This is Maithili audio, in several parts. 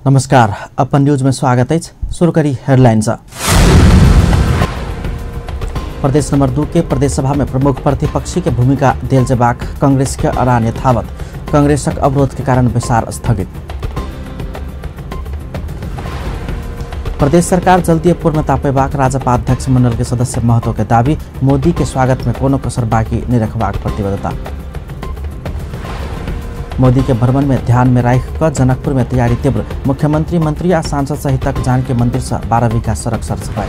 नमस्कार, अपन न्यूज में स्वागत है। शुरू करी हेडलाइंस। प्रदेश नंबर 2 के प्रदेश सभा में प्रमुख प्रतिपक्षी के भूमिका देल जेबाक कांग्रेस के अड़ान यथावत। कांग्रेसक अवरोध के कारण बैसार स्थगित। प्रदेश सरकार जल्दी पूर्णता पेबाक राजपा अध्यक्ष मंडल के सदस्य महतो के दावी। मोदी के स्वागत में कोनो कसर बाकी नहीं रखबाक प्रतिबद्धता। मोदी के भ्रमण में ध्यान में राख कर जनकपुर में तैयारी तीव्र। मुख्यमंत्री, मंत्री आ सांसद सहितक जानकी मंदिर से 12 बीघा सड़क सरसफाई।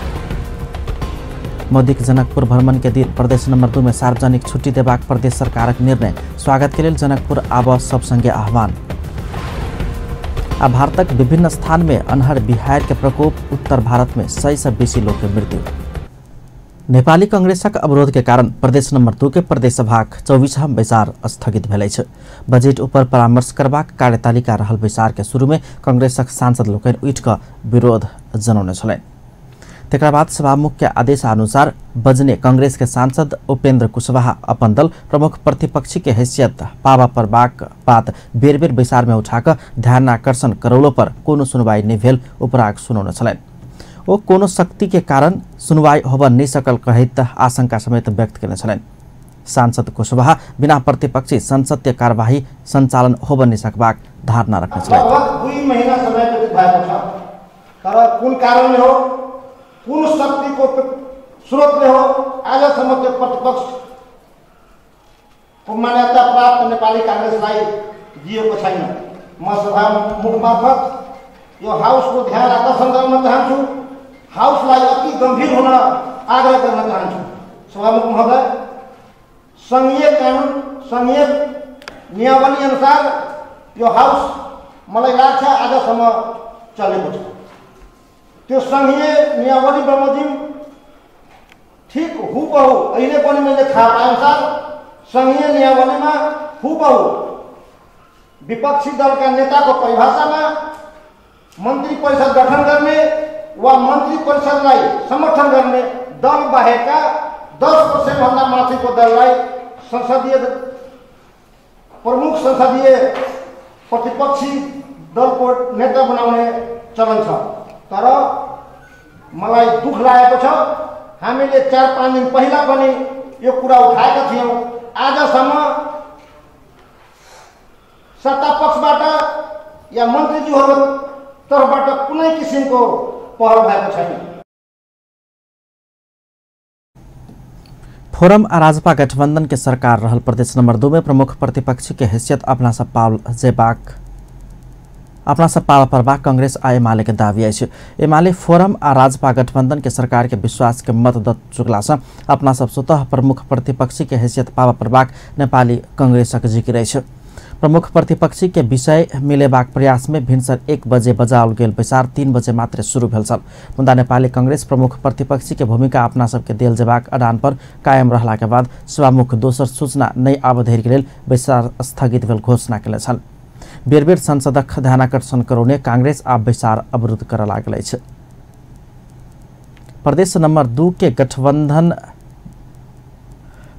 मोदी के जनकपुर भ्रमण के दिन प्रदेश नंबर 2 में सार्वजनिक छुट्टी देबाक प्रदेश सरकारक निर्णय। स्वागत के लेल जनकपुर आब सब संगे आह्वान। आ भारतक विभिन्न स्थान में अन्हर बिहार के प्रकोप। उत्तर भारत में 100 से बेसी लोग के मृत्यु। नेपाली कांग्रेसक अवरोध के कारण प्रदेश नंबर 2 के प्रदेश सभाक 24वां बैसार स्थगित भेल अछि। बजट ऊपर परामर्श करबाक कार्यतालिका रहल बैसार के शुरू में कांग्रेसक सांसद लोकनि उठि कऽ विरोध जनौने छलनि। तकरा बाद सभामुख के आदेशानुसार बजने कांग्रेस के सांसद उपेंद्र कुशवाहा अपन दल प्रमुख प्रतिपक्षी के हैसियत पाबा परबाक बात बेर बेर बैसार में उठाकऽ ध्यानाकर्षण करौलो पर कोनो सुनवाई नहि भेल उपराग सुनौने छलनि। ओ कोनो शक्ति के कारण सुनवाई होबऽ नहि सकल कहैत आशंका समेत व्यक्त केने छलनि। सांसद कुशवाहा बिना प्रतिपक्षी संसद के कार्यवाही संचालन होबऽ नहि सकबाक धारणा रखने छलनि। 2 महीना समय व्यतीत भएको छ, तर कुन कारणले हो, कुन शक्तिको स्रोतले हो, आजसम्म त्यो प्रतिपक्षको मान्यता प्राप्त नेपाली कांग्रेसलाई दिएको छैन। म सभामुख मार्फत यो हाउसको ध्यान आकर्षण गर्न चाहन्छु। हाउसलाई अति गम्भीर हुन आग्रह गर्न चाहन्छु। सभामुख महोदय, संघीय कानुन, संघीय नियमावली अनुसार यो हाउस मलाई लाग्छ आजसम्म चलेको छ। त्यो संघीय नियमावली बमोजिम ठिक हुबहु अहिले पनि मैले थाहा पाएअनुसार संघीय नियमावलीमा हुबहु विपक्षी दलका नेताको परिभाषामा मन्त्री परिषद गठन गर्ने वा मन्त्री परिषदलाई समर्थन गर्ने दल बाहेकका 10% भन्दा माथिको दललाई संसदीय प्रमुख संसदीय प्रतिपक्षी दलको नेता बनाउने चलन छ। तर मलाई दुःख लागेको छ, हामीले 4-5 दिन पहिला पनि यो कुरा उठाएका थियौँ। आजसम्म सत्ता पक्षबाट या मन्त्रीज्यूहरू तर्फबाट कुनै किसिमको पहल भएको छैन। फोरम आ राजपा गठबंधन के सरकार रहल प्रदेश नंबर 2 में प्रमुख प्रतिपक्षी के हैसियत अपना सब पावल जेबाक अपना सब पावा परबाक कांग्रेस आ एमाले के दावी अछि। एमाले फोरम आ राजपा गठबंधन के सरकार के विश्वास के मत द चुकला से अपना सब स्वतः प्रमुख प्रतिपक्षी के हैसियत पावा परबाक नेपाली कांग्रेसक जिकिर अछि। प्रमुख प्रतिपक्षी के विषय मिलेबाक प्रयास में भिनसर 1 बजे बजाओल गेल बैसार 3 बजे मात्र शुरू भेल छल। मुदा नेपाली कांग्रेस प्रमुख प्रतिपक्षी के भूमिका अपना सबके देल जेबाक अडान पर कायम रहला के बाद सभामुख दोसर सूचना नहि आबऽ धरि के लेल बैसार स्थगित भेल घोषणा केने छल। बेर बेर संसदक ध्यानाकर्षण करौने कांग्रेस आ बैसार अवरुद्ध करऽ लागल अछि। प्रदेश नंबर 2 के गठबंधन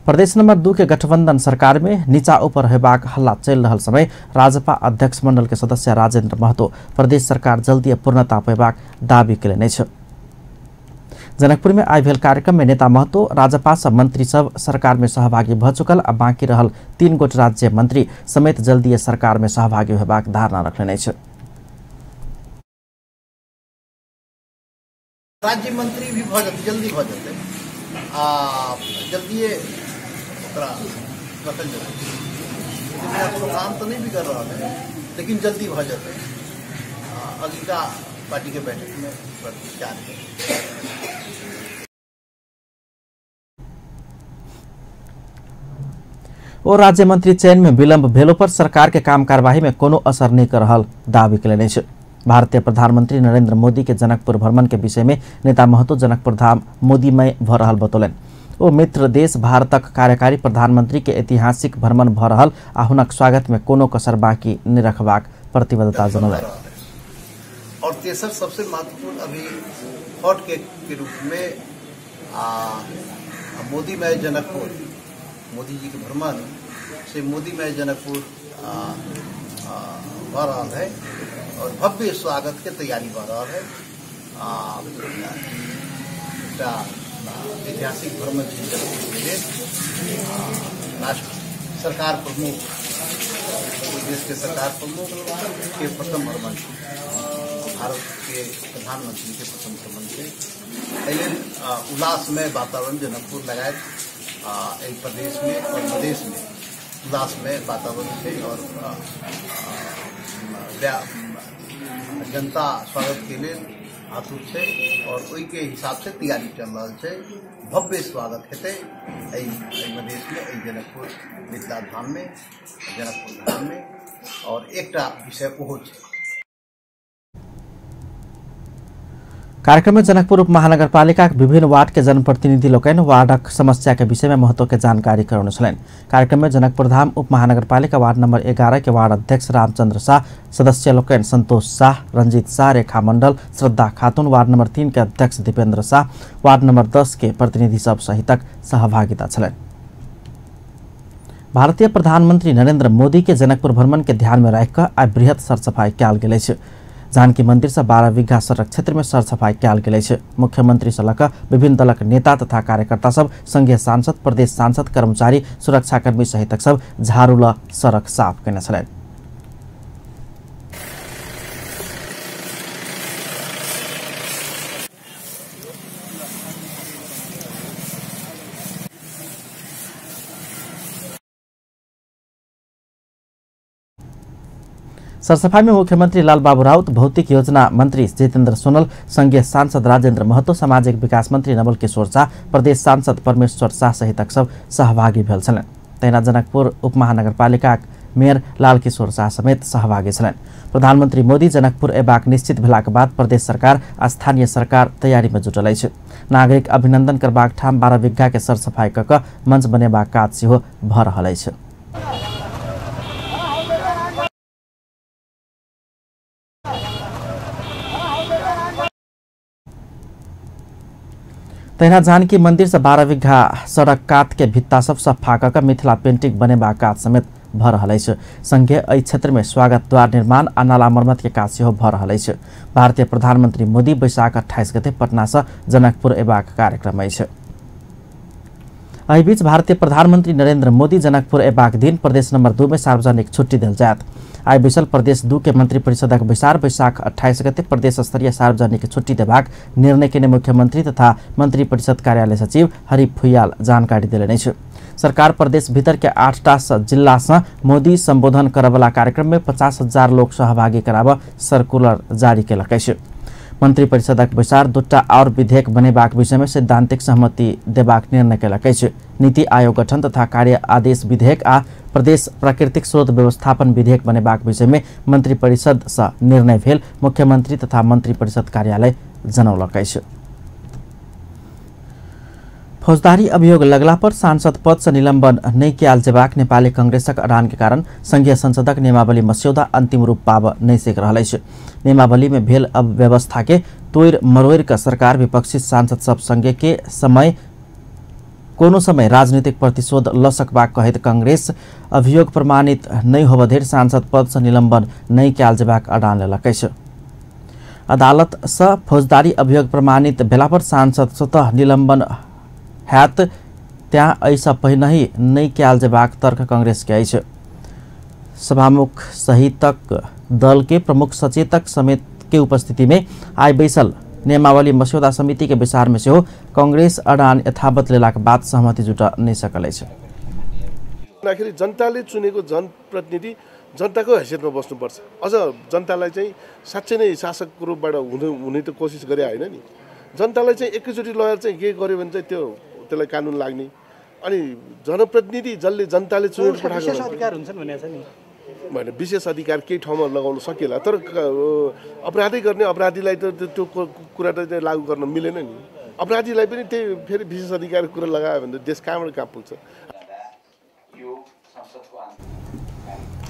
प्रदेश नंबर 2 के गठबंधन सरकार में नीचा ऊपर हेबाक हल्ला चलि रहल समय राजपा अध्यक्ष मंडल के सदस्य राजेंद्र महतो प्रदेश सरकार जल्दी पूर्णता पेबाक दावी केलनि अछि। जनकपुर में आइ भेल कार्यक्रम में नेता महतो राजपा सब मंत्री सब सरकार में सहभागी भ चुकल आ बाकी रहल 3 गोट राज्य मंत्री समेत जल्दी सरकार में सहभागी हेबाक धारणा रखलनि अछि। राज्य मंत्री भी भ जेतै, जल्दी भ जेतै आ जल्दिए ओकरा रखल जेतै। कोनो काम तऽ नहि बिगड़ रहल है, लेकिन जल्दी भ जेतै। अगिला पार्टी के बैठक में विचार है। ओ राज्य मंत्री चयन में विलंब भेलो पर सरकार के काम कार्यवाही में कोनो असर नहीं कर रहल दावी केलनि अछि। भारतीय प्रधानमंत्री नरेंद्र मोदी के जनकपुर भ्रमण के विषय में नेता महतो जनकपुर धाम मोदीमय भ रहल बतौलनि। ओ मित्र देश भारतक कार्यकारी प्रधानमंत्री के ऐतिहासिक भ्रमण भ रहल आ हुनक स्वागत में कोनो कसर बाकी नहि रखबाक प्रतिबद्धता जनौलनि। और तेसर सबसे महत्वपूर्ण अभी हॉट केक के रूप में मोदीमय जनकपुर, मोदी जी के भ्रमण से मोदीमय जनकपुर भ रहल है। और भव्य स्वागत के तैयारी भऽ रहल है। एकटा ऐतिहासिक भ्रमण छै जनकपुर के लेल। राष्ट्र सरकार प्रमुख, देश के सरकार प्रमुख के प्रथम भ्रमण छै, भारत के प्रधानमंत्री के प्रथम भ्रमण छै। एहि लेल उल्लासमय वातावरण जनकपुर लगायत एहि प्रदेश में और प्रदेश में उल्लासमय वातावरण छै और जनता स्वागत के लेल आतुर छै और ओहि के हिसाब से तैयारी चल रहल छै। भव्य स्वागत हेतै एहि प्रदेश में, एहि जनकपुर मिथिला धाम में, जनकपुर धाम में। और एकटा विषय ओहो छै। कार्यक्रम में जनकपुर उप महानगरपालिका के विभिन्न वार्ड के जनप्रतिनिधि लोकनि वार्डक समस्या के विषय में महत्व के जानकारी करौने छलनि। कार्यक्रम में जनकपुर धाम उप महानगरपालिका वार्ड नंबर 11 के वार्ड अध्यक्ष रामचंद्र शाह, सदस्य लोकनि संतोष शाह, रंजीत शाह, रेखा मंडल, श्रद्धा खातून, वार्ड नंबर 3 के अध्यक्ष दीपेंद्र शाह, वार्ड नंबर 10 के प्रतिनिधि सब सहितक सहभागिता छलनि। भारतीय प्रधानमंत्री नरेंद्र मोदी के जनकपुर भ्रमण के ध्यान में राखिकऽ आइ बृहत सरसफाई कयल गेल अछि। जानकी मंदिर से 12 बीघा सड़क क्षेत्र में सरसफाई कयल गेल अछि। मुख्यमंत्री से लऽ कऽ विभिन्न दलक नेता तथा कार्यकर्ता सब, संघीय सांसद, प्रदेश सांसद, कर्मचारी, सुरक्षाकर्मी सहितक सब झाड़ू लऽ सड़क साफ केने छलनि। सरसफाई में मुख्यमंत्री लालबाबू राउत, भौतिक योजना मंत्री जितेंद्र सोनल, संघीय सांसद राजेंद्र महतो, सामाजिक विकास मंत्री नवल किशोर शाह, प्रदेश सांसद परमेश्वर शाह सहितक सब सहभागी भेल छलनि। तहिना जनकपुर उपमहानगरपालिकाक मेयर लाल किशोर शाह समेत सहभागी छलनि। प्रधानमंत्री मोदी जनकपुर अयबाक निश्चित भेलाक बाद प्रदेश सरकार आ स्थानीय सरकार तैयारी में जुटल अछि। नागरिक अभिनंदन करबाक ठाम 12 बीघा के सरसफाई कऽ कऽ मंच बनेबाक काज सेहो भऽ रहल अछि। तहिना जानकी मंदिर से 12 बीघा सड़क कात के भित्ता सब सफा कऽ मिथिला पेंटिंग बनेबाक काज समेत भऽ रहल अछि। संगे एहि क्षेत्र में स्वागत द्वार निर्माण आ नाला मरम्मत के काज सेहो भऽ रहल अछि। भारतीय प्रधानमंत्री मोदी बैशाख 28 गते पटना से जनकपुर अयबाक कार्यक्रम अछि। एहि बीच भारतीय प्रधानमंत्री नरेंद्र मोदी जनकपुर अयबाक दिन प्रदेश नंबर 2 में सार्वजनिक छुट्टी देल जायत। आइ बैसल प्रदेश 2 के मंत्रिपरिषदक बैसार बैशाख 28 गते प्रदेश स्तरीय सार्वजनिक छुट्टी देबाक निर्णय केने मुख्यमंत्री तथा मंत्रिपरिषद कार्यालय सचिव हरि फुयाल जानकारी देलनि अछि। सरकार प्रदेश भीतर के 8टा जिला से मोदी संबोधन करबला कार्यक्रम में 50,000 लोक सहभागी कराबऽ सर्कुलर जारी केलक अछि। मंत्रिपरिषदक बैसार 2टा और विधेयक बनेबाक विषय में सैद्धांतिक सहमति देबाक निर्णय केलक अछि। नीति आयोग गठन तथा कार्य आदेश विधेयक आ प्रदेश प्राकृतिक स्रोत व्यवस्थापन विधेयक बनेबाक विषय में मंत्रिपरिषद से निर्णय भेल मुख्यमंत्री तथा मंत्रिपरिषद कार्यालय जनौलक अछि। फौजदारी अभियोग लगला पर सांसद पद से निलंबन नहीं कयल जेबाक नेपाली कांग्रेसक अड़ान के कारण संघीय संसदक नियमावली मस्यौदा अंतिम रूप पाबऽ नहीं सक रहल अछि। नियमावली में भेल अव्यवस्था के तोड़ि मरोड़ि कऽ सरकार विपक्षी सांसद सब संगे के समय कोनो समय राजनीतिक प्रतिशोध ल सकबाक कहैत कांग्रेस अभियोग प्रमाणित नहीं होबऽ धरि सांसद पद से निलंबन नहीं कयल जेबाक अड़ान लेलक अछि। अदालत से फौजदारी अभियोग प्रमाणित भेला पर सांसद स्वतः निलंबन हैत त्याँ एहिसँ पहिनहि नहि कयल जेबाक तर्क कांग्रेस के अछि। सभामुख सहितक दल के प्रमुख सचेतक समेत के उपस्थिति में आइ बैसल नियमावली मस्यौदा समिति के बैसार में सेहो कांग्रेस अड़ान यथावत लेलाक बाद सहमति जुटा नहि सकल अछि। जनताले चुनेको जनप्रतिनिधि जनताको हैसियतमा बस्नुपर्छ। अझ जनतालाई चाहिँ साँच्चै नै शासकको रूपबाट हुने त कोसिस गरे होइन नि। जनतालाई चाहिँ एकैचोटि लगेर चाहिँ के गर्यो भने चाहिँ त्यसलाई कानुन लाग्ने। अनि जनप्रतिनिधि जसले जनताले चुनेर पठाएको विशेष अधिकार हुन्छन् भनेको छ नि, भने विशेष अधिकार केही ठाउँमा लगाउन सकिएला, तर अपराधै गर्ने अपराधीलाई त त्यो कुरा त लागू गर्न मिलेन नि। अपराधीलाई पनि त्यही फेरि विशेष अधिकारको कुरा लगायो भने त देश कहाँबाट कहाँ पुग्छ।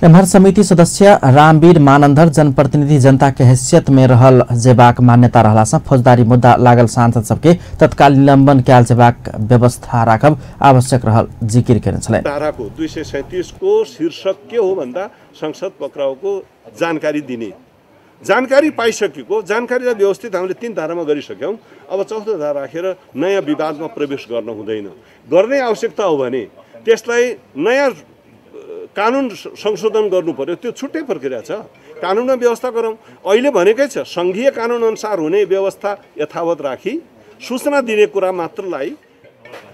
एम्हर समिति सदस्य रामवीर मानन्धर जनप्रतिनिधि जनता के हैसियत में रहल जेबाक मान्यता रहला सँ फौजदारी मुद्दा लागल सांसद सबके तत्काल निलंबन कयल जेबाक व्यवस्था राखब आवश्यक रहल जिकिर केने छलनि। धाराको 237 को शीर्षक के हो भन्दा संसद पक्राउको जानकारी दिने जानकारी पाइसकेको जानकारीलाई व्यवस्थित हामीले 3 धारामा गरिसक्यौँ। अब चौथो धारा राखेर नयाँ विवादमा प्रवेश गर्न हुँदैन। गर्ने आवश्यकता हो भने त्यसलाई नयाँ कानुन संशोधन गर्नु पर्यो, त्यो छुट्टै प्रक्रिया छ। कानुनमा व्यवस्था गरौँ। अहिले भनेकै छ सङ्घीय कानुन अनुसार हुने व्यवस्था यथावत राखी सूचना दिने कुरा मात्रलाई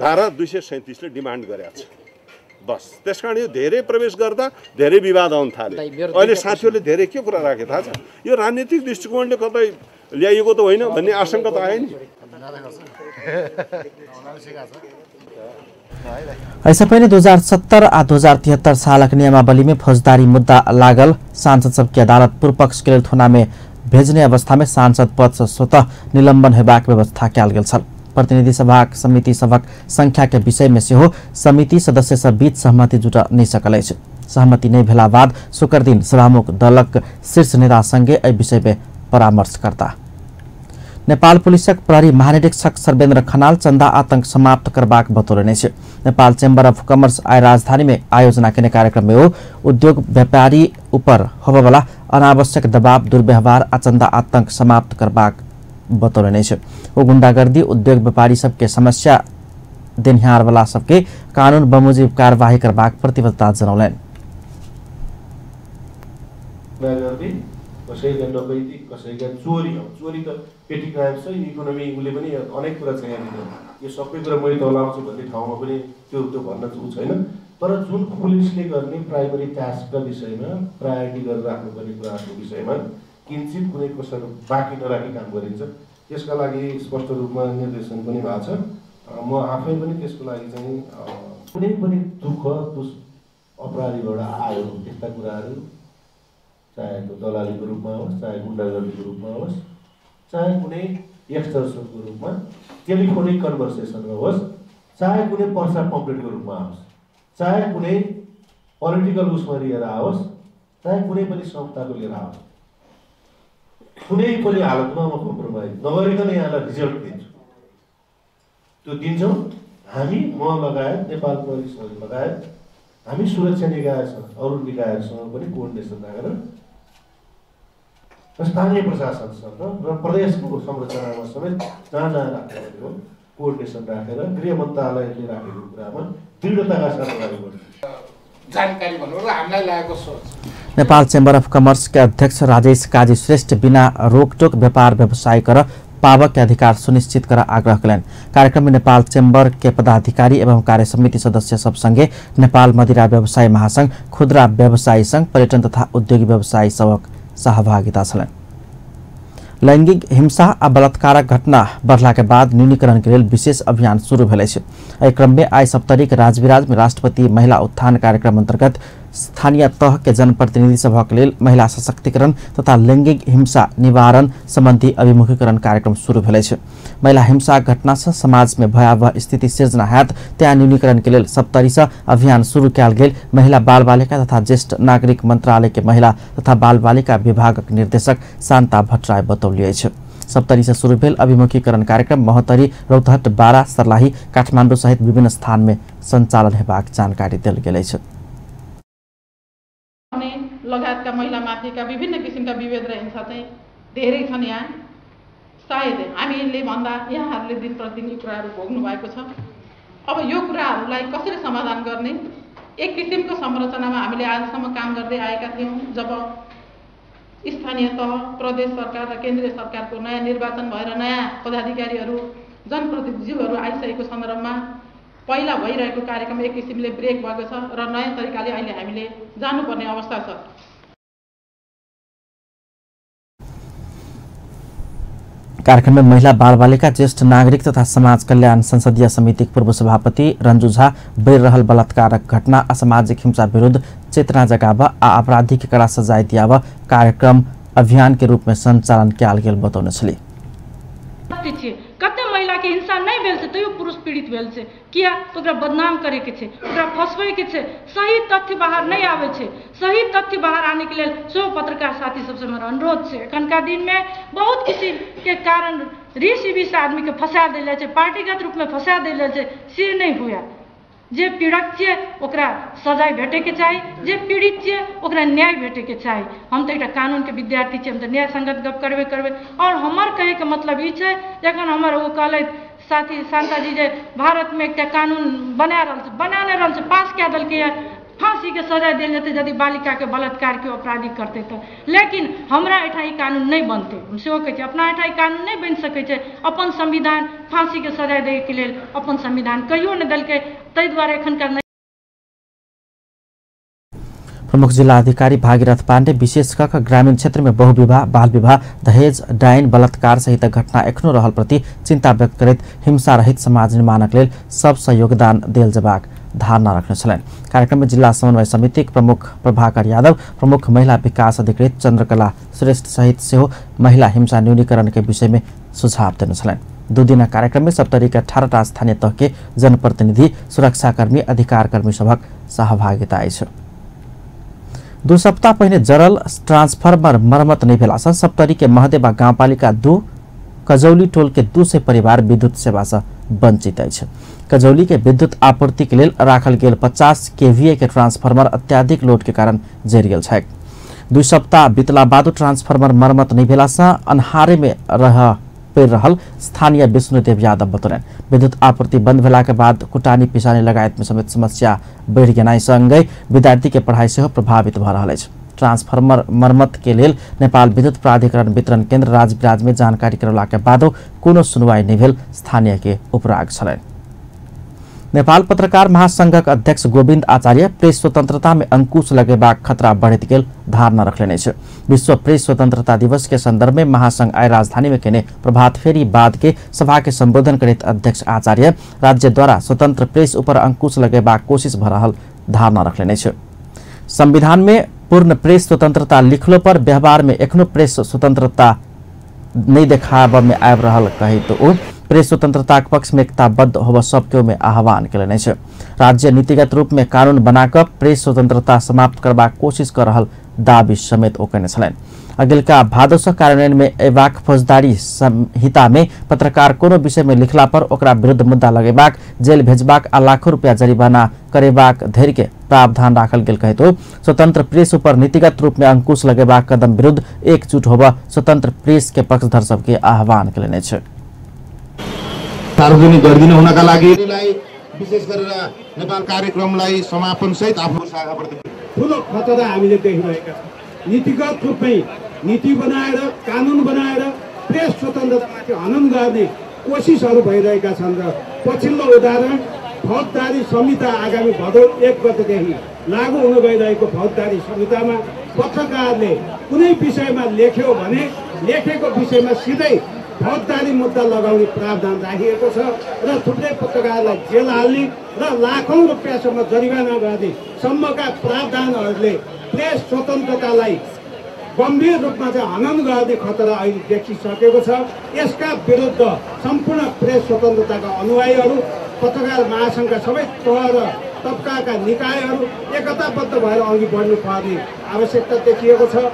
धारा 237 ले डिमान्ड गरेको छ। बस, त्यसकारण यो धेरै प्रवेश गर्दा धेरै विवाद आउन थाले। अहिले साथीहरूले धेरै के कुरा राखे थाहा छ, यो राजनीतिक दृष्टिकोणले कतै ल्याइएको त होइन भन्ने आशंका त आयो नि। ऐसे पहले 2070 आ 2073 सालक नियमावली में फौजदारी मुद्दा लागल सांसद सबके अदालत पूर्व पक्ष के लेल थोना में भेजने अवस्था में सांसद पद से स्वतः निलंबन हेबाक व्यवस्था कयल गेल छल। प्रतिनिधि सभाक समिति सभक संख्या के विषय में सेहो समिति सदस्य सब बीच सहमति जुटा नहीं सकल अछि। सहमति नहीं भेला बाद शुक्र दिन सभामुख दलक शीर्ष नेता संगे एहि विषय में परामर्श करता। नेपाल पुलिसक प्रहरी महानिरीक्षक सर्वेन्द्र खनाल चंदा आतंक समाप्त करबाक बतौलनि अछि। नेपाल चैम्बर ऑफ कॉमर्स आइ राजधानी में आयोजना केने कार्यक्रम में ओ उद्योग व्यापारी ऊपर होबयवला अनावश्यक दबाव, दुर्व्यवहार आ चंदा आतंक समाप्त करबाक बतौलनि अछि। ओ गुंडागर्दी उद्योग व्यापारी सबके समस्या देनिहार वाला सबके कानून बमोजिब कार्यवाही करबाक प्रतिबद्धता जनौलनि। कसैका डकैती, कसैका चोरी, चोरी त पेटी क्राइम छ, इकोनोमी उसले पनि अनेक कुरा छ यहाँनिर, यो सबै कुरा मैले तलाउँछु भन्ने ठाउँमा पनि त्यो त्यो भन्न ऊ छैन। तर जुन पुलिसले गर्ने प्राइमरी टास्कका विषयमा प्रायोरिटी गरेर राख्नुपर्ने कुराहरूको विषयमा किञ्चित कुनै कसर बाँकी नराखी काम गरिन्छ। त्यसका लागि स्पष्ट रूपमा निर्देशन पनि भएको छ। म आफै पनि त्यसको लागि चाहिँ कुनै पनि दुःख दुष अपराधीबाट आयो त्यस्ता कुराहरू, चाहे त्यो दलालीको रूपमा होस्, चाहे गुन्डागर्दीको रूपमा होस्, चाहे कुनै एक्सटर्सनको रूपमा, टेलिफोनिक कन्भर्सेसनमा होस्, चाहे कुनै पर्चा पम्पलेटको रूपमा होस्, चाहे कुनै पोलिटिकल उसमा लिएर आओस्, चाहे कुनै पनि संस्थाको लिएर आओस्, कुनै पनि हालतमा म कम्प्रोमाइज नगरिकन यहाँलाई रिजल्ट दिन्छु। त्यो दिन्छौँ हामी, म लगायत नेपाल पुलिसहरू लगायत हामी सुरक्षा निकायसँग, अरू निकायहरूसँग पनि कोअर्डिनेसन राखेर स्थानीय प्रशासनसँग र प्रदेशको संरचनामा समेत जहाँ जहाँ राख्नुपर्ने हो कोअर्डिनेसन राखेर गृह मन्त्रालयले राखेको कुरामा दृढताका साथ अगाडि बढ्छ। जानकारी भन्नु र हामीलाई लागेको सोच। नेपाल चेम्बर अफ कमर्स के अध्यक्ष राजेश काजी श्रेष्ठ बिना रोकटोक व्यापार व्यवसाय कर पावक के अधिकार सुनिश्चित कर आग्रह कयलनि। कार्यक्रम में नेपाल चेम्बर के पदाधिकारी एवं कार्य समिति सदस्य सब संगे नेपाल मदिरा व्यवसाय महासंघ, खुदरा व्यवसायी संघ, पर्यटन तथा उद्योगी व्यवसायी सबक सहभागिता छलनि। लैंगिक हिंसा आ बलात्कारक घटना बढ़ला के बाद न्यूनीकरण के लेल विशेष अभियान शुरू भेल अछि। एहि क्रम में आइ सप्तरीक राजविराज में राष्ट्रपति महिला उत्थान कार्यक्रम अंतर्गत स्थानीय तह के जनप्रतिनिधि सभक लेल महिला सशक्तिकरण तथा लैंगिक हिंसा निवारण संबंधी अभिमुखीकरण कार्यक्रम शुरू भेल अछि। महिला हिंसा घटना से समाज में भयावह स्थिति सिर्जना हैत त्या न्यूनीकरण के लेल सप्तरी से अभियान शुरू कयल गेल महिला बाल बालिका तथा ज्येष्ठ नागरिक मंत्रालय के महिला तथा बाल बालिका विभागक निर्देशक शान्ता भट्टराई बतौली अछि। सप्तरी से शुरू भेल अभिमुखीकरण कार्यक्रम महोत्तरी, रौतहट, बारा, सर्लाही, काठमाडौँ सहित विभिन्न स्थान में संचालन हेबाक जानकारी देल गेल अछि। लगायतका महिलामाथिका विभिन्न किसिमका विभेद र हिंसा चाहिँ धेरै छन् यहाँ। सायद हामीले भन्दा यहाँहरूले दिन प्रतिदिन यी कुराहरू भोग्नु भएको छ। अब यो कुराहरूलाई कसरी समाधान गर्ने, एक किसिमको संरचनामा हामीले आजसम्म काम गर्दै आएका थियौँ। जब स्थानीय तह, प्रदेश सरकार र केन्द्रीय सरकारको नयाँ निर्वाचन भएर नयाँ पदाधिकारीहरू, जनप्रतिनिधिहरू आइसकेको सन्दर्भमा पहिला भइरहेको कार्यक्रम एक किसिमले ब्रेक भएको छ र नयाँ तरिकाले अहिले हामीले जानुपर्ने अवस्था छ। कार्यक्रम में महिला बाल बालिका, ज्येष्ठ नागरिक तथा समाज कल्याण संसदीय समिति पूर्व सभापति रंजू झा बढ़ि रहल बलात्कारक घटना, असामाजिक हिंसा विरुद्ध चेतना जगाब आ अपराधी के कड़ा सजाय दियाब कार्यक्रम अभियान के रूप में संचालन कयल गेल बतौने छली। कते महिला के हिंसा नहीं भेल छै तैयो पुरुष पीड़ित भेल छै, किया? तो ओकरा बदनाम करे के छै, ओकरा फसबै के छै। सही तथ्य बाहर नहीं आबै छै। सही तथ्य बाहर आने के लेल सेहो पत्रकार साथी सबसे हमर अनुरोध छै। एखनका दिनमे बहुत किसिम के कारण ऋषि विष आदमी के फंसा देल जाइ छै, पार्टीगत रूपमे फंसा देल जाइ छै, से नहीं हुए। जे पीड़क छियै ओकरा सजाय भेटैके चाही, जे पीड़ित छियै ओकरा न्याय भेटैके चाही। हम तऽ एकटा कानूनके विद्यार्थी छियै, हम तऽ न्याय संगत गप करबे करबै। आओर हमर कहैके मतलब ई छै, जखन हमर ओ कहलथि साथी शान्ताजी जे भारतमे एकटा कानून बना रहल छै, बना नहि रहल छै, पास कए देलकैए, फाँसीके सजाय देल जेतै यदि बालिकाके बलात्कार केओ अपराधी करतै तऽ। लेकिन हमरा एहिठाम ई कानून नहि बनतै, हम सेहो कहै छी, अपना एहिठाम ई कानून नहि बनि सकै छै। अपन संविधान फाँसीके सजाय दैके लेल अपन संविधान कहियो नहि देलकै, ताहि दुआरे एखनका प्रमुख जिला अधिकारी भागीरथ पाण्डे विशेष कऽ ग्रामीण क्षेत्र में बहुविवाह, बाल विवाह, दहेज, डाइन, बलात्कार सहित घटना एखनो रहल प्रति चिंता व्यक्त करैत हिंसा रहित समाज निर्माणक लेल सबसँ योगदान देल जेबाक धारणा रखने छलनि। कार्यक्रम में जिला समन्वय समितिक प्रमुख प्रभाकर यादव, प्रमुख महिला विकास अधिकृत चंद्रकला श्रेष्ठ सहित सेहो महिला हिंसा न्यूनीकरण के विषय में सुझाव देने छलनि। दू दिनक कार्यक्रम में सप्तरी के 18टा स्थानीय तह के जनप्रतिनिधि, सुरक्षाकर्मी, अधिकारकर्मी सभक सहभागिता अछि। 2 सप्ताह पहिने जरल ट्रांसफार्मर मरम्मत नहि भेला सँ सप्तरी के महदेवा गाउँपालिका 2 कजौली टोल के 200 परिवार विद्युत सेवा से वंचित अछि। कजौली के विद्युत आपूर्ति के लेल राखल गेल 50 केवीए के ट्रांसफार्मर अत्याधिक लोड के कारण जरि गेल छैक। 2 सप्ताह बीतला बादो ट्रांसफार्मर मरम्मत नहि भेला सँ अन्हारे में रह पड़ि रहल स्थानीय विष्णुदेव यादव बतौलनि। विद्युत आपूर्ति बंद भेला के बाद कुटानी पिसानी लगायत में समेत समस्या बढ़ि गेनाइ संगहि विद्यार्थी के पढ़ाई सेहो प्रभावित भऽ रहल अछि। ट्रांसफार्मर मरम्मत के लेल नेपाल विद्युत प्राधिकरण वितरण केंद्र राजविराज में जानकारी करौला के बादो कोनो सुनवाई नहि भेल स्थानीय के उपराग छलनि। नेपाल पत्रकार महासंघक अध्यक्ष गोविन्द आचार्य प्रेस स्वतंत्रता में अंकुश लगेबाक खतरा बढ़ैत गेल धारणा रखलनि अछि। विश्व प्रेस स्वतंत्रता दिवस के संदर्भ में महासंघ आइ राजधानी में केने प्रभात फेरी बाद के सभा के संबोधन करैत अध्यक्ष आचार्य राज्य द्वारा स्वतंत्र प्रेस ऊपर अंकुश लगेबाक कोशिश भऽ रहल धारणा रखलनि अछि। संविधान में पूर्ण प्रेस स्वतंत्रता लिखलो पर व्यवहार में एखनो प्रेस स्वतंत्रता नहीं देखाबऽ में आबि रहल कहैत ओ प्रेस स्वतंत्रताक पक्ष में एकताबद्ध होबऽ सबके में आह्वान केलनि अछि। राज्य नीतिगत रूप में कानून बनाकऽ प्रेस स्वतंत्रता समाप्त करबाक कोशिश कर रहल दावी समेत ओ केने छलनि। अगिलका भादो सँ कार्यान्वयन में अयबाक फौजदारी संहिता में पत्रकार कोनो विषय में लिखला पर ओकरा विरुद्ध मुद्दा लगेबाक, जेल भेजबाक आ लाखों रुपया जरिमाना करेबाक धरि के प्रावधान राखल गेल कहैत ओ स्वतंत्र प्रेस ऊपर नीतिगत रूप में अंकुश लगेबाक कदम विरुद्ध एकजुट होबऽ स्वतंत्र प्रेस के पक्षधर सबके आह्वान केलनि अछि। सार्वजनिक गरिदिनु हुनका लागि विशेष गरेर नेपाल कार्यक्रमलाई समापन सहित आफ्नो शाखाप्रति ठूलो खतरा हामीले देखिरहेका छौँ। नीतिगत रूपमै नीति बनाएर कानुन बनाएर प्रेस स्वतन्त्रतामाथि हनन गर्ने कोसिसहरू भइरहेका छन् र पछिल्लो उदाहरण फौजदारी संहिता आगामी भदौ 1 गतेदेखि लागू हुन गइरहेको फौजदारी संहितामा पत्रकारले कुनै विषयमा लेख्यो भने लेखेको विषयमा सिधै फौजदारी मुद्दा लगाउने प्रावधान राखिएको छ र थुप्रै पत्रकारलाई जेल हाल्ने र लाखौँ रुपियाँसम्म जरिवाना गर्ने सम्मका प्रावधानहरूले प्रेस स्वतन्त्रतालाई गम्भीर रूपमा चाहिँ हनन गर्ने खतरा अहिले देखिसकेको छ। यसका विरुद्ध सम्पूर्ण प्रेस स्वतन्त्रताका अनुयायीहरू, पत्रकार महासङ्घका सबै तह र तबकाका निकायहरू एकताबद्ध भएर अघि बढ्नुपर्ने आवश्यकता देखिएको छ।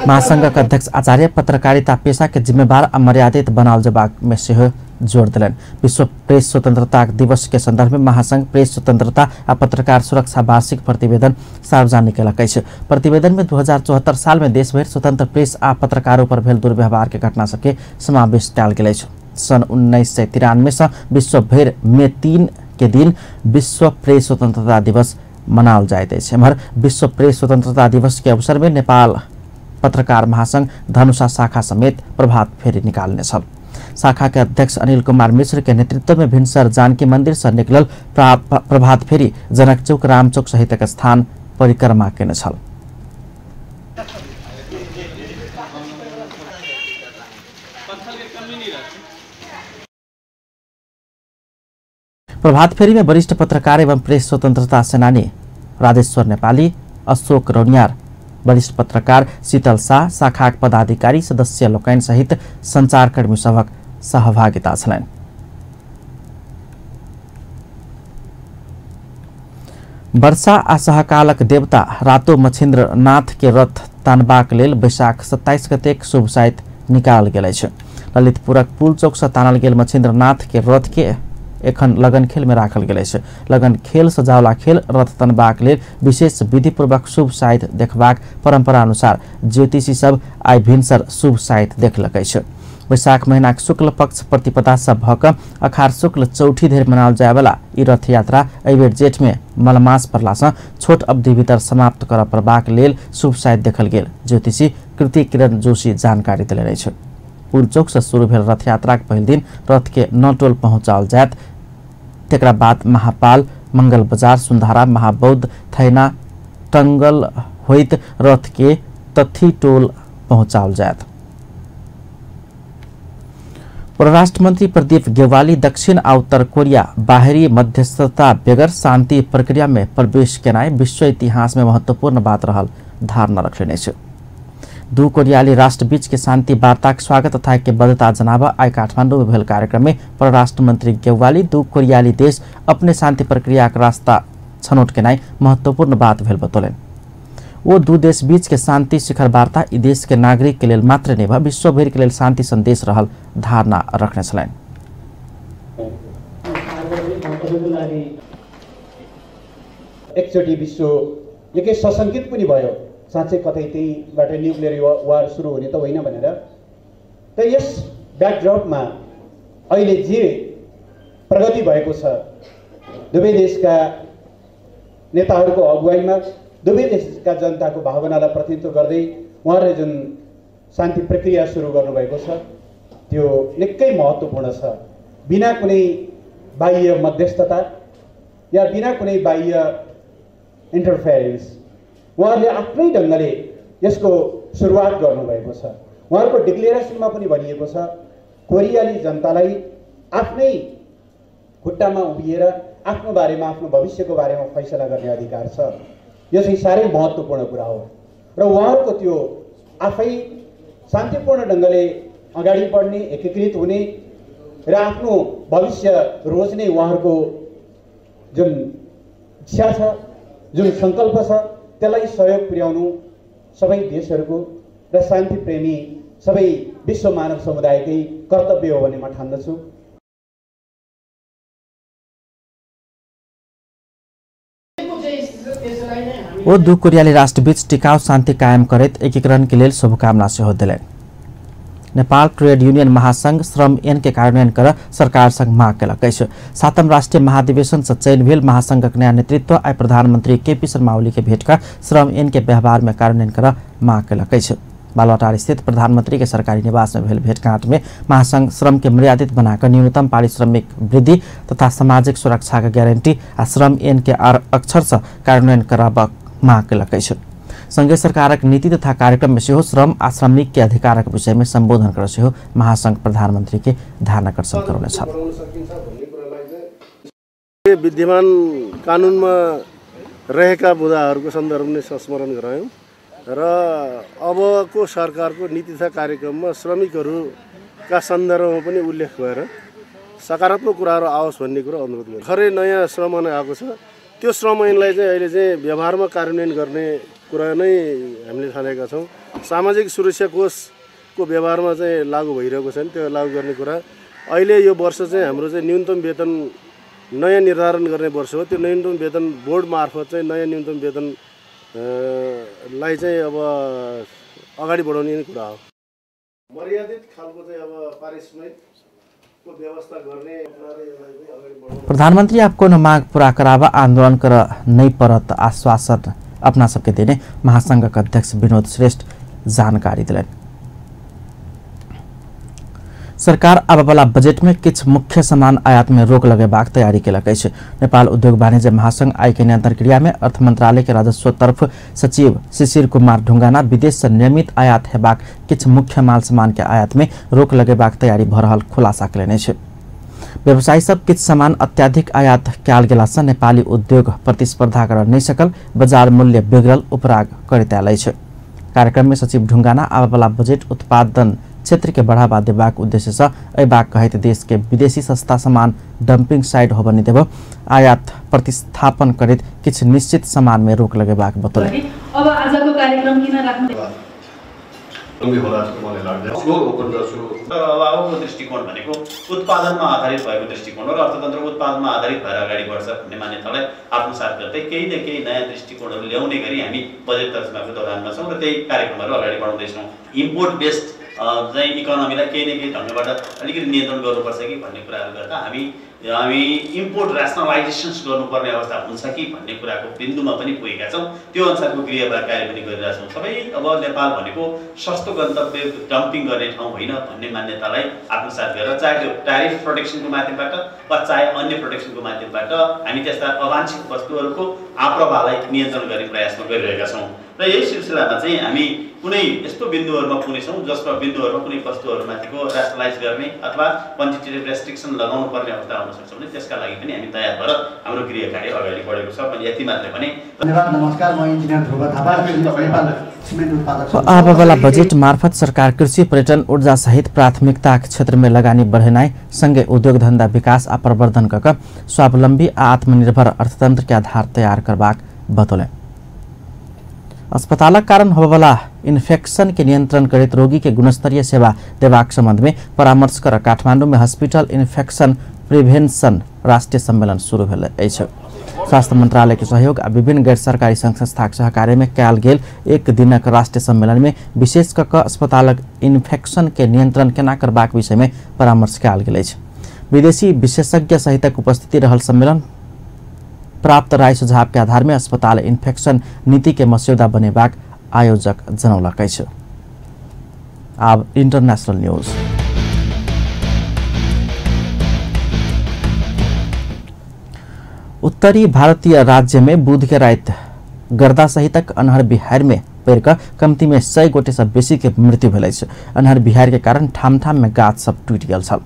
महासंघक अध्यक्ष आचार्य पत्रकारिता पेशा के जिम्मेवार आ मर्यादित बनाओल जेबाक में सेहो जोर देलनि। विश्व प्रेस स्वतंत्रता दिवस के संदर्भ में महासंघ प्रेस स्वतंत्रता आ पत्रकार सुरक्षा वार्षिक प्रतिवेदन सार्वजनिक केलक अछि। प्रतिवेदन में 2074 साल में देशभरि स्वतंत्र प्रेस आ पत्रकारों पर भेल दुर्व्यवहार के घटना सबके समावेश कयल गेल अछि। सन् 1993 से विश्वभरि में 3 के दिन विश्व प्रेस स्वतंत्रता दिवस मनाओल जाइत अछि। एम्हर विश्व प्रेस स्वतंत्रता दिवस के अवसर में नेपाल पत्रकार महासंघ धनुषा शाखा समेत प्रभात फेरी निकालने छल। शाखा के अध्यक्ष अनिल कुमार मिश्र के नेतृत्व में भिनसर जानकी मंदिर से निकलल प्रभात फेरी जनक चौक, रामचौक सहितक स्थान परिक्रमा केने छल। प्रभात फेरी में वरिष्ठ पत्रकार एवं प्रेस स्वतंत्रता सेनानी राजेश्वर नेपाली, अशोक रौनियार, वरिष्ठ पत्रकार शीतल शाह, शाखाक पदाधिकारी सदस्य लोकनि सहित संचारकर्मी सभक सहभागिता छलनि। वर्षा आ सहकालक देवता रातो मच्छिन्द्र नाथ के रथ तानबाक लेल वैशाख 27 गते शुभ साइत निकालल गेल अछि। ललितपुरक पुलचौक से तानल गेल मच्छिन्द्रनाथ के रथ के एखन लगन खेल में राखल गेल अछि। लगन खेल सजावला खेल रथ तनबाक लेल विशेष विधिपूर्वक शुभ साइत देखबाक परंपरा अनुसार ज्योतिषी सब आइ भिनसर शुभ साइत देखलक अछि। वैशाख महीनाक शुक्ल पक्ष प्रतिपदा से भऽ कऽ अखार शुक्ल चौठी धरि मनाओल जायवला ई रथ यात्रा एहिबेर जेठ में मलमास पड़ला छोट अवधि भीतर समाप्त करऽ पड़बाक लेल शुभ साइत देखल गेल ज्योतिषी कृति किरण जोशी जानकारी देलनि अछि। पुलचौक से शुरू भेल रथ यात्राक पहिल दिन रथ के नौटोल पहुँचाओल जायत। तकरा बाद महापाल, मंगल बाजार, सुंधारा, महाबौद्ध, थैना, टंगल होइत रथ के तथी टोल पहुँचाओल जायत। परराष्ट्र मंत्री प्रदीप गेवाली दक्षिण आ उत्तर कोरिया बाहरी मध्यस्थता बेगर शांति प्रक्रिया में प्रवेश केनाइ विश्व इतिहास में महत्वपूर्ण बात रहल धारणा रखने अछि। दू कोरियाली राष्ट्र बीच के शांति वार्ताक स्वागत तथा ऐक्यबद्धता जनाब आइ काठमांडू में भेल कार्यक्रम में परराष्ट्र मंत्री गेवाली दू कोरियाली देश अपने शांति प्रक्रियाक रास्ता छनौट केनाइ महत्वपूर्ण बात भेल बतौलनि। वो दू देश बीच के शांति शिखर वार्ता ई देश के नागरिक के लेल मात्र नहि विश्व भरि के लेल शांति संदेश रहल धारणा रखने छलनि। एकचोटि विश्व निकै सशङ्कित पनि भयो, साँच्चै कतै त्यहीबाट न्युक्लियर वार सुरु हुने त होइन भनेर। त यस ब्याकड्रपमा अहिले जे प्रगति भएको छ दुवै देशका नेताहरूको अगुवाईमा दुवै देशका जनताको भावनालाई प्रतिनिधित्व गर्दै उहाँहरूले जुन शान्ति प्रक्रिया सुरु गर्नुभएको छ त्यो निकै महत्त्वपूर्ण छ। बिना कुनै बाह्य मध्यस्थता या बिना कुनै बाह्य इन्टरफेरेन्स उहाँहरूले आफ्नै ढङ्गले यसको सुरुवात गर्नुभएको छ। उहाँहरूको डिक्लेरेसनमा पनि भनिएको छ कोरियाली जनतालाई आफ्नै खुट्टामा उभिएर आफ्नो बारेमा, आफ्नो भविष्यको बारेमा फैसला गर्ने अधिकार छ। यो चाहिँ साह्रै महत्त्वपूर्ण कुरा हो र उहाँहरूको त्यो आफै शान्तिपूर्ण ढङ्गले अगाडि बढ्ने, एकीकृत हुने र आफ्नो भविष्य रोज्ने उहाँहरूको जुन इच्छा छ, जुन सङ्कल्प छ, त्यसलाई सहयोग पुर्याउनु सबै देशहरूको र शान्तिप्रेमी सबै विश्व मानव समुदायकै कर्तव्य हो भन्ने म ठान्दछु। ओ दू कोरियाली राष्ट्रबीच टिकाउ शान्ति कायम करैत एकीकरण के लेल शुभकामना सेहो देलनि। नेपाल ट्रेड यूनियन महासंघ श्रम ऐन के कार्यान्वयन कर सरकार संग माग केलक अछि। सातम राष्ट्रीय महाधिवेशन से चयन भेल महासंघक नया नेतृत्व आइ प्रधानमंत्री केपी शर्मा ओली के भेट कर श्रम ऐन के व्यवहार में कार्यान्वयन कर माग केलक अछि। बालुवाटार स्थित प्रधानमंत्री के सरकारी निवास में भेल भेटघाट में महासंघ श्रम के मर्यादित बनाकर न्यूनतम पारिश्रमिक वृद्धि तथा सामाजिक सुरक्षा के गारंटी आ श्रम ऐन के अक्षर से कार्यान्वयन कराबक माग केलक अछि। संघीय सरकारक नीति तथा कार्यक्रम में सेहो श्रम आ श्रमिक के अधिकारक विषय में संबोधन कर सेहो महासंघ प्रधानमंत्री के ध्यान आकर्षण करौने छल। विद्यमान कानुनमा रहेका बुँदाहरूको सन्दर्भमा संस्मरण गरायौँ र अबको सरकारको नीति तथा कार्यक्रममा श्रमिकहरूका सन्दर्भमा पनि उल्लेख भएर सकारात्मक कुराहरू आओस् भन्ने कुरा अनुरोध गर्छु। भर्खरै नयाँ श्रम ऐन आएको छ, त्यो श्रम ऐनलाई चाहिँ अहिले चाहिँ व्यवहारमा कार्यान्वयन गर्ने कुरा नै हामीले ठानेका छौँ। सामाजिक सुरक्षा कोषको व्यवहारमा चाहिँ लागू भइरहेको छैन, त्यो लागू गर्ने कुरा। अहिले यो वर्ष चाहिँ हाम्रो चाहिँ न्यूनतम वेतन नयाँ निर्धारण गर्ने वर्ष हो। त्यो न्यूनतम वेतन बोर्ड मार्फत चाहिँ नयाँ न्यूनतम वेतन लाई चाहिँ अब अगाडि बढाउने नै कुरा हो। मर्यादित खालको चाहिँ अब पारिश्रमिकको व्यवस्था गर्ने। प्रधानमन्त्री अब कोनो माग पूरा कराब आन्दोलन कर नै परत आश्वासन अपना सबके देने महासंघक अध्यक्ष विनोद श्रेष्ठ जानकारी दिलनि। सरकार आबयवला बजट में किछु मुख्य सामान आयात में रोक लगेबाक तैयारी केलक अछि। नेपाल उद्योग वाणिज्य महासंघ आय के अंतर्क्रिया में अर्थ मंत्रालय के राजस्व तरफ सचिव शिशिर कुमार ढुंगाना विदेश से नियमित आयात हेबाक किछु मुख्य माल सामान के आयात में रोक लगेबाक तैयारी भ रहल खुलासा केलनि अछि। व्यवसायी सब किछु सामान अत्याधिक आयात कयल गेला से नेपाली उद्योग प्रतिस्पर्धा कर नहि सकल, बाजार मूल्य बिगड़ल उपराग करैत आयल अछि। कार्यक्रम में सचिव ढुंगाना आबयवला बजट उत्पादन क्षेत्र के बढ़ावा देबाक उद्देश्य से अयबाक कहैत देश के विदेशी सस्ता सामान डंपिंग साइड होबय नहि देब, आयात प्रतिस्थापन करैत किछु निश्चित सामान में रोक लगेबाक बतौलनि। अब आजको कार्यक्रम किन राख्नु? होला जस्तो मलाई लाग्दैन। फ्लोर ओपन गर्छु। तर अब अबको दृष्टिकोण भनेको उत्पादनमा आधारित भएको दृष्टिकोण हो र अर्थतन्त्र उत्पादनमा आधारित भएर अगाडि बढ्छ भन्ने मान्यतालाई आत्मसात गर्दै केही न केही नयाँ दृष्टिकोणहरू ल्याउने गरी हामी बजेट तर्जुमाको दौरानमा छौँ र त्यही कार्यक्रमहरू अगाडि बढाउँदैछौँ। इम्पोर्ट बेस्ड चाहिँ इकोनोमीलाई केही न केही ढङ्गबाट अलिकति नियन्त्रण गर्नुपर्छ कि भन्ने कुराहरू गर्दा हामी इम्पोर्ट ऱ्यासनलाइजेसन्स गर्नुपर्ने अवस्था हुन्छ कि भन्ने कुराको बिन्दुमा पनि पुगेका छौँ। त्यो अनुसारको गृहभार कार्य पनि गरिरहेछौँ। सबै अब नेपाल भनेको सस्तो गन्तव्य डम्पिङ गर्ने ठाउँ होइन भन्ने मान्यतालाई आत्मसात गरेर चाहे त्यो ट्यारिफ प्रोटेक्सनको माध्यमबाट वा चाहे अन्य प्रोटेक्सनको माध्यमबाट हामी त्यस्ता अवांछित वस्तुहरूको आप्रवाहलाई नियन्त्रण गर्ने प्रयासमा गरिरहेका छौँ। र यही सिलसिलामा चाहिँ हामी कुनै यस्तो बिन्दुहरूमा पुग्नेछौँ जसमा बिन्दुहरूमा कुनै वस्तुहरूमाथिको ऱ्यासनलाइज गर्ने अथवा क्वान्टिटेटिभ रेस्ट्रिक्सन लगाउनु पर्ने अवस्था आउन सक्छ भने त्यसका लागि पनि हामी तयार भएर हाम्रो गृह कार्य अगाडि बढेको छ। मैले यति मात्रै भने। धन्यवाद। नमस्कार, म इन्जिनियर ध्रुव थापा, नेपाल सिमेन्ट उत्पादक। आबवाला बजेट मार्फत सरकार कृषि, पर्यटन, ऊर्जा सहित प्राथमिकता क्षेत्र में लगानी बढ़ेनाई संगे उद्योग धंधा विकास आ प्रवर्धन कऽ स्वावलंबी आ आत्मनिर्भर अर्थतंत्र के आधार तैयार करबाक बतौलनि। अस्पतालक कारण होबयवला इन्फेक्शन के नियंत्रण करैत रोगी के गुणस्तरीय सेवा देबाक संबंध में परामर्श कर काठमांडू में हॉस्पिटल इन्फेक्शन प्रिवेंशन राष्ट्रीय सम्मेलन शुरू भेल अछि। स्वास्थ्य मंत्रालय के सहयोग आ विभिन्न गैर सरकारी संघ संस्थाक सहकार्य में कयल गेल एक दिनक राष्ट्रीय सम्मेलन में विशेष कऽ अस्पतालक इन्फेक्शन के नियंत्रण केना करबाक विषय में परामर्श कयल गेल अछि। विदेशी विशेषज्ञ सहितक उपस्थिति रहल सम्मेलन प्राप्त राय सुझाव के आधार में अस्पताल इन्फेक्शन नीति के मस्यौदा बनेबाक आयोजक जनौलक अछि। आब इंटरनेशनल न्यूज। उत्तरी भारतीय राज्य में बुध के राति गर्दा सहितक अन्हर बिहार में पड़ि कऽ कमती में 100 गोटे से बेसी के मृत्यु भेल अछि। अन्हर बिहार के कारण ठाम ठाम में गाछ सब टूटि गेल छल।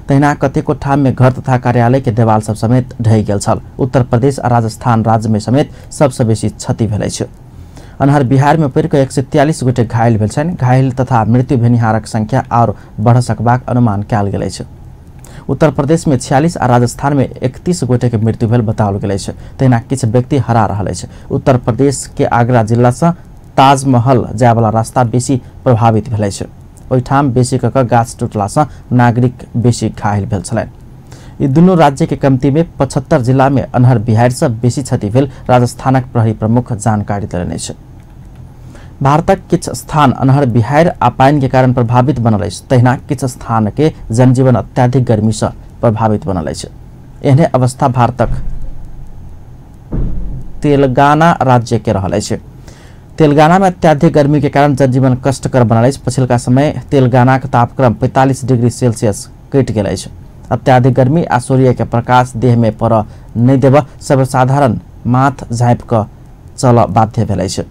तहिना कतेको ठाम में घर तथा कार्यालय के देवाल सब समेत ढहि गेल छल। उत्तर प्रदेश आ राजस्थान राज्य में समेत सबसे बेसी क्षति भेल अछि। अन्हर बिहार में पड़ि कऽ 143 गोटे घायल भेल छनि। घायल तथा मृत्यु भेनिहारक संख्या और बढ़ सकबाक अनुमान कयल गेल अछि। उत्तर प्रदेश में 46 आ राजस्थान में 31 गोटे के मृत्यु भेल बताओल गेल अछि। तहिना किछु व्यक्ति हरा रहल अछि। उत्तर प्रदेश के आगरा जिला से ताजमहल जायवला रास्ता बेसी प्रभावित भेल अछि। ओहिठाम बेसी कऽ गाछ टूटला से नागरिक बेसी घायल भेल छलनि। ई दुनू राज्य के कमती में 75 जिला में अन्हर बिहार से बेसी क्षति भेल राजस्थानक प्रहरी प्रमुख जानकारी देलनि अछि। भारतक किछु स्थान अन्हर बिहार आ पानि के कारण प्रभावित बनल अछि। तहिना किछु स्थान के जनजीवन अत्याधिक गर्मी से प्रभावित बनल अछि। एहने अवस्था भारतक तेलंगाना राज्य के रहल अछि। तेलंगाना में अत्याधिक गर्मी के कारण जनजीवन कष्टकर बनल अछि। पछिलका समय तेलंगानाक तापक्रम 45 डिग्री सेल्सियस कटि गेल अछि। अत्याधिक गर्मी आ सूर्य के प्रकाश देह में पड़ऽ नहि देबऽ सर्वसाधारण माथ झाँपि कऽ चलऽ बाध्य भेल अछि।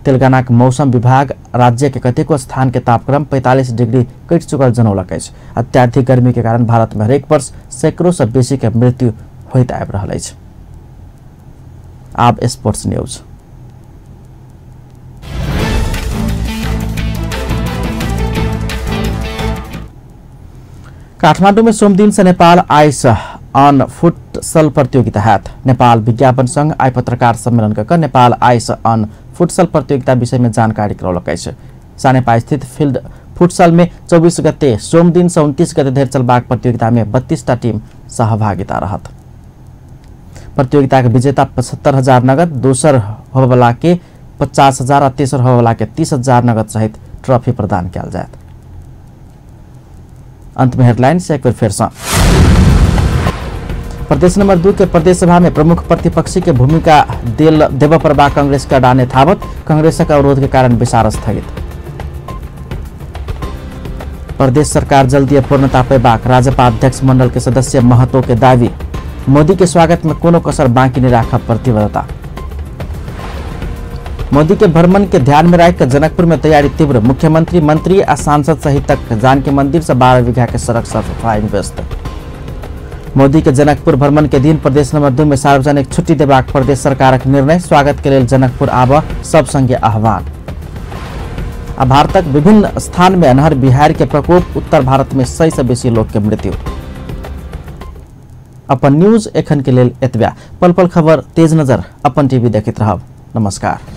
तेलंगानाक मौसम विभाग राज्य के कतेको स्थान के तापक्रम 45 डिग्री कटि चुकल जनौलक अछि। अत्याधिक गर्मी के कारण भारत में हरेक वर्ष सैकड़ों से बेसी के मृत्यु होइत आबि रहल अछि। आब स्पोर्ट्स न्यूज। काठमाडौँ में सोमदिन से नेपाल आइस अन फुटसल प्रतियोगिता हैत। नेपाल विज्ञापन संघ आइ पत्रकार सम्मेलन कऽ नेपाल आइस अन फुटसल प्रतियोगिता विषय में जानकारी करौलक अछि। सानेपा स्थित फील्ड फुटसल में 24 गते सोमदिन से 29 गते धरि चलबाक प्रतियोगिता में 32टा टीम सहभागिता रहत। प्रतियोगिता के विजेता 75,000 नगद, दोसर होबयवला के 50,000 आ तेसर होबयवला के 30,000 नगद सहित ट्रॉफी प्रदान कयल जायत। अंत में हेडलाइन से एक बेर फेर से। प्रदेश नंबर 2 के प्रदेश सभा में प्रमुख प्रतिपक्षी के भूमिका देव पड़बाक कांग्रेस के अडान यथावत, कांग्रेसक अवरोध के कारण बैसार स्थगित। प्रदेश सरकार जल्दी पूर्णता पेबाक राजपा अध्यक्ष मंडल के सदस्य महतो के दावी, मोदी के स्वागत में कोनो कसर बाकी नहीं राखब प्रतिबद्धता। मोदी के भ्रमण के ध्यान में राखकर जनकपुर में तैयारी तीव्र, मुख्यमंत्री, मंत्री आ सांसद सहित तक जानकी मंदिर से 12 बीघा के सड़क सफाई में व्यस्त। मोदी के जनकपुर भ्रमण के दिन प्रदेश नंबर 2 में सार्वजनिक छुट्टी देबाक प्रदेश सरकारक निर्णय, स्वागत के लेल जनकपुर आब सब संगे आह्वान। आ भारतक विभिन्न स्थान में अन्हर बिहार के प्रकोप, उत्तर भारत में 100 से बेसी लोग के मृत्यु। अपन न्यूज एखन के लेल एतबे। पल पल खबर तेज नजर अपन टीवी देखैत रहब। नमस्कार।